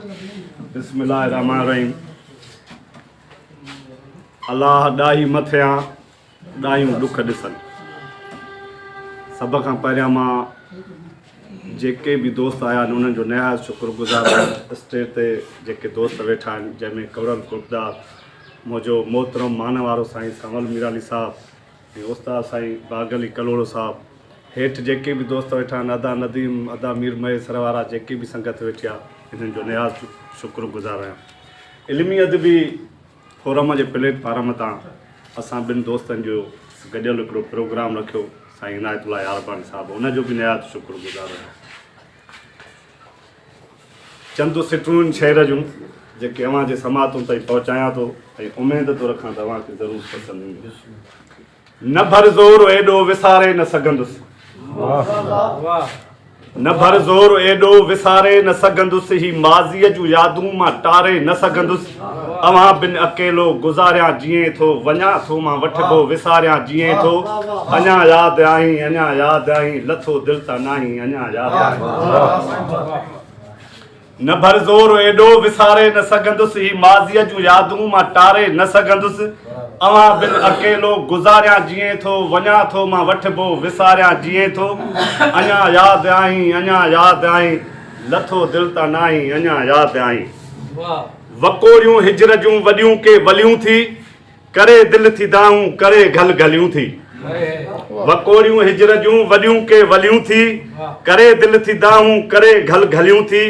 بسم الله الرحمن الرحيم. الله ڏاهي مٿيان ڏاهيون ڏک ڏسن. سڀ کان پهريان مان جيڪي به دوست آيا آهن انهن جو نهايت شڪر گذار آهيان. اسٽيج تي جيڪي دوست ويٺا آهن جنهن ۾ ڪورل قربدار منهنجو محترم مان وارو سائين سانول ميرالي صاحب ۽ استاد سائين باغ علي ڪلهوڙو صاحب، هيٺ جيڪي به دوست ويٺا آهن، ادا نديم، ادا مير مهيسر وارا جيڪي به سنگت ويٺي آهي انهن جو نهايت شڪر گذار آهيان. علمي ادبي فورم جي پليٽ فارم تان اسان ٻن دوستن جو گڏيل هڪڙو پروگرام رکيو سائين عنايت الله يارباڻي صاحب ان جو به نهايت شڪر گذار آهيان. چند سٽون شعر جون جيڪي اوهان جي سماعتن تائين پهچايان ٿو ۽ اميد ٿو رکان ته اوهان کي ضرور پسند اينديون. نه ڀر زور ايڏو وساري نه سگهندس. نه ڀر زور ايڏو وساري نه سگهندس هي ماضيء جون يادون مان ٽاري نه سگهندس اوهان بن اڪيلو گذاريان جيئين ٿو وڃان ٿو مان وٺبو وساريان جيئين ٿو اڃا ياد آهين اڃا ياد آهين لٿو دل تان ناهين اڃا ياد آهين. نه ڀر زور ايڏو وساري نه سگهندس هي ماضيء جون يادون مان ٽاري نه سگهندس اوهان بن اڪيلو گذاريان جيئين ٿو وڃان ٿو مان وٺبو وساريان جيئين ٿو اڃا ياد آهين اڃا ياد آهين لٿو دل تان ناهين اڃا ياد آهين وڪوڙيون هجر جون وڏيون ڪي وليون ٿي ڪري دل ٿي دانهون ڪري گهل گهليون ٿي. وڪوڙيون هجر جون وڏيون ڪي وليون ٿي. ڪري دل ٿي دانهون ڪري گهل گهليون ٿي.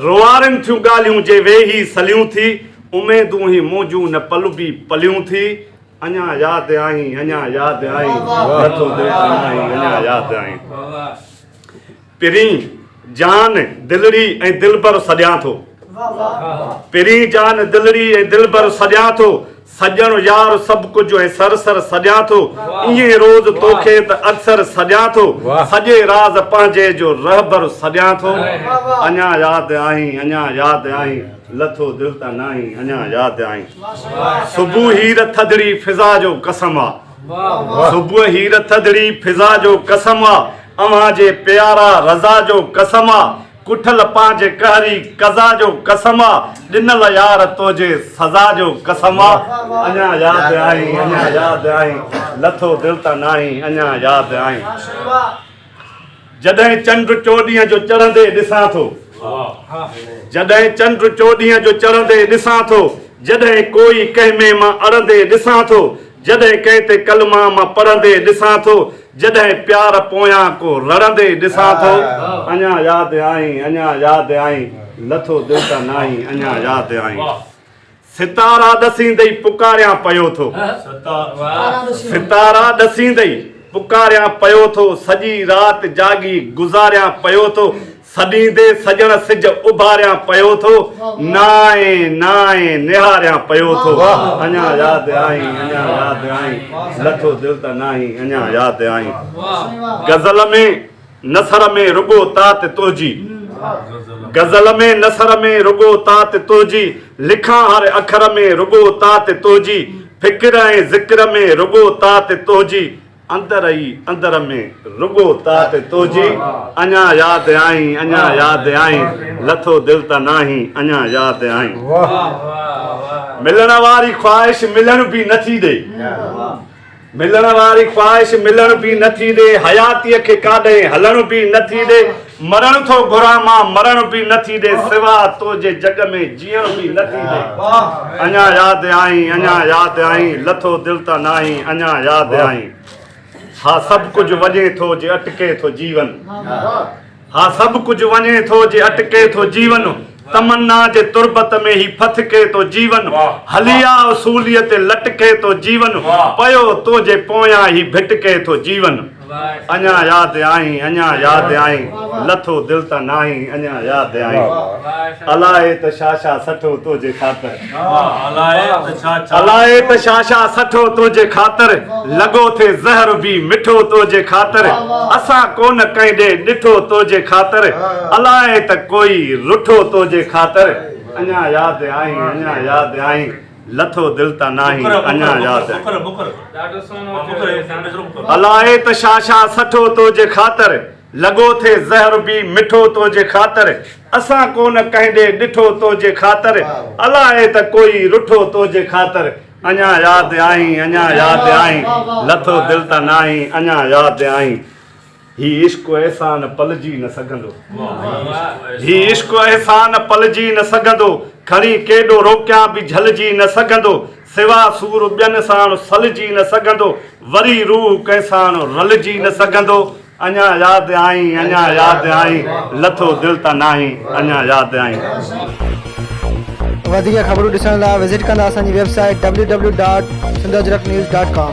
روئارين ٿيون ڳالهيون جي ويهي سليون ٿي. اميدون هي منهنجون نه پلبي پليون ٿي. اڃا ياد آهين اڃا ياد آهين لٿو دل تان ناهين اڃا ياد آهين. پرين، جان، دلڙي ۽ دلبر سڏيان ٿو. پرين، جان، دلڙي ۽ دلبر سڏيان ٿو. سڄڻ، يار، سڀ ڪجهه ۽ سر سر سڏيان ٿو. ائين روز توکي ته اڪثر سڏيان ٿو. سڄي راز پنهنجي جو رهبر سڏيان ٿو. اڃا ياد آهين، اڃا ياد آهين، لٿو دل تان ناهين، اڃا ياد آهين. صبح هير ٿڌڙي فضا جو قسم آ. صبح هير ٿڌڙي فضا جو قسم آ. اوهان جي پيارا رضا جو قسم آ ڪٺل پنهنجي قهري قضا جو قسم آ ڏنل يار تنهنجي سزا جو قسم آ اڃا ياد آهين اڃا ياد آهين لٿو دل تان ناهين اڃا ياد آهين جڏهن چنڊ چوڏهينء جو چڙهندي ڏسان ٿو جڏهن چنڊ چوڏهينء جو چڙهندي ڏسان ٿو جڏهن ڪوئي ڪنهن ۾ مان اڙندي ڏسان ٿو جڏهن ڪنهن تي ڪلما مان پڙهندي ڏسان ٿو جڏهن پيار پويان ڪو رڙندي ڏسان ٿو اڃا ياد آهين اڃا ياد آهين لٿو دل تان ناهين اڃا ياد آهين ستارا ڏسيندئي پڪاريان پيو ٿو ستارا ڏسيندئي پڪاريان پيو ٿو سڄي رات جاڳي گذاريان پيو ٿو سڏيندي سڄڻ سج اڀاريان پيو ٿو، نانء نانء نهاريان پيو ٿو، اڃا ياد آهين اڃا ياد آهين، لٿو دل تان ناهين اڃا ياد آهين. غزل ۾ نثر ۾ رڳو تات تنهنجي، غزل ۾ نثر ۾ رڳو تات تنهنجي، لکان هر اکر ۾ رڳو تات تنهنجي، فڪر ۽ ذڪر ۾ رڳو تات تنهنجي، اندر ئي اندر ۾ رڳو تات تنهنجي اڃا ياد آهين اڃا ياد آهين لٿو دل تان ناهين اڃا ياد آهين ملڻ واري خواهش ملڻ به نه ٿي ڏي ملڻ واري خواهش ملڻ به نه ٿي ڏي حياتيء کي ڪاڏهين هلڻ به نه ٿي ڏي مرڻ ٿو گهران مان مرڻ به نه ٿي ڏي سوا تنهنجي جڳ ۾ جيئڻ به نه ٿي ڏي اڃا ياد آهين اڃا ياد آهين لٿو دل تان ناهين اڃا ياد آهين ها سڀ ڪجهه وڃي ٿو جي اٽڪي ٿو جيون ها سڀ ڪجهه وڃي ٿو جي اٽڪي ٿو جيون تمنا جي تربت ۾ هي ڦٿڪي ٿو جيون هلي آء سوليء تي لٽڪي ٿو جيون پيو تنهنجي پويان هي ڀٽڪي ٿو جيون اڃا ياد آهين اڃا ياد آهين لٿو دل تان ناهين اڃا ياد آهين الائي ته شا شا سٺو تنهنجي خاطر الائي ته شا شا سٺو تنهنجي خاطر لڳو ٿي زهر به مٺو تنهنجي خاطر اسان ڪونه ڪنهن ڏي ڏٺو تنهنجي خاطر الائي ته ڪوئي رٺو تنهنجي خاطر اڃا ياد آهين اڃا ياد آهين لٿو دل تان ناهين اڃا ياد آهين. الائي ته شا شا سٺو تنهنجي خاطر. لڳو ٿي زهر به مٺو تنهنجي خاطر، اسان ڪونه ڪنهن ڏي ڏٺو تنهنجي خاطر، الائي ته ڪوئي رٺو تنهنجي خاطر، اڃا ياد آهين، اڃا ياد آهين، لٿو دل تان ناهين، اڃا ياد آهين. هي عشق احسان پلجي نه سگهندو. هي عشق احسان پلجي نه سگهندو، کڻي ڪيڏو روڪيان به جهلجي نه سگهندو، سوا سور ٻين ساڻ سلجي نه سگهندو، وري روح ڪنهن ساڻ رلجي نه سگهندو، اڃا ياد آهين، اڃا ياد آهين، لٿو دل تان ناهين، اڃا ياد آهين. وڌيڪ خبرون ڏسڻ لاء وزٽ ڪندا اسان جي web site www.sindhajraknews.com.